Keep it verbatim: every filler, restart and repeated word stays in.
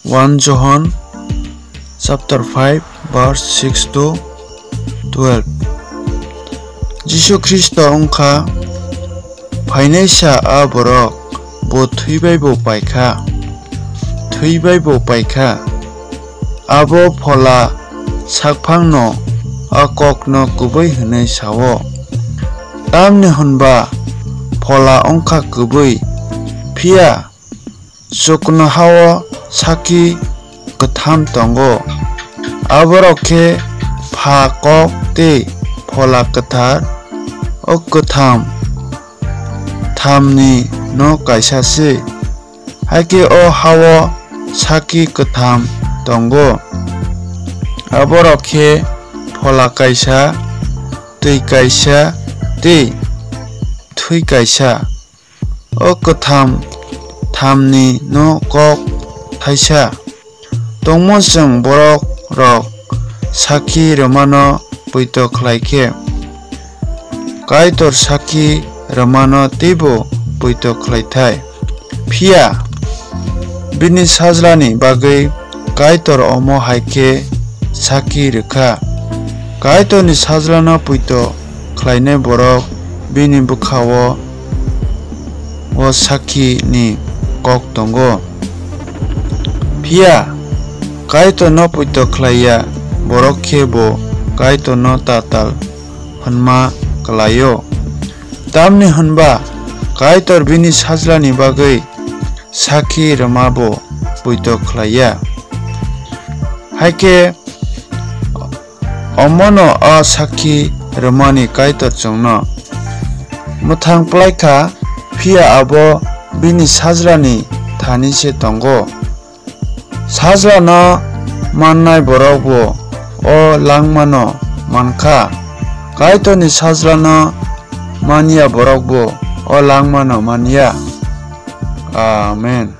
One John chapter five verse six to twelve. Jisu Khristo wngkha phainaisa a borok, bo thwibai bo paikha, thwibai bo paikha. Abo Phola sakphangno a kokno kubui hwnwi sao. Tamni hwnba Phola wngkha kubui, phiya chuknohao sakhi kwtham tongo, aborok khe Pha, Kok tei Phola Kwthar, o kwtham thamni no kaisa se. Hakhe o hao sakhi kwtham tongo, aborok khe Phola kaisa, twi kaisa tei thwi kaisa. O kwtham thamni no kok thaisa. Tongmo chwng borok rok sakhi rwmano poito khlai khe, Kaitor sakhi rwmano teibo poito khlaithai. Phiya bini sajlani bagwi Kaitor omo hai khe sakhi rwkha: Kaitorni sajlano poito khlainai borok bini bwkha-o o sakhi ni kok tongo. Phiya Kaitorno poito khlai ya borok khe bo Kaitorno tatal hwnma klai-o, tamni hwnba Kaitor bini sajlani bagwi sakhi rwma bo poito khlai ya. Hakhe omono a sakhi rwmani Kaitor chwngno mwthang phlai kha, phiya abo bini sajlani thani se tongo. Sajlano mannai borok bo o langmano man kha, Kaitorni sajlano man ya borok bo o langmano man ya. Amen.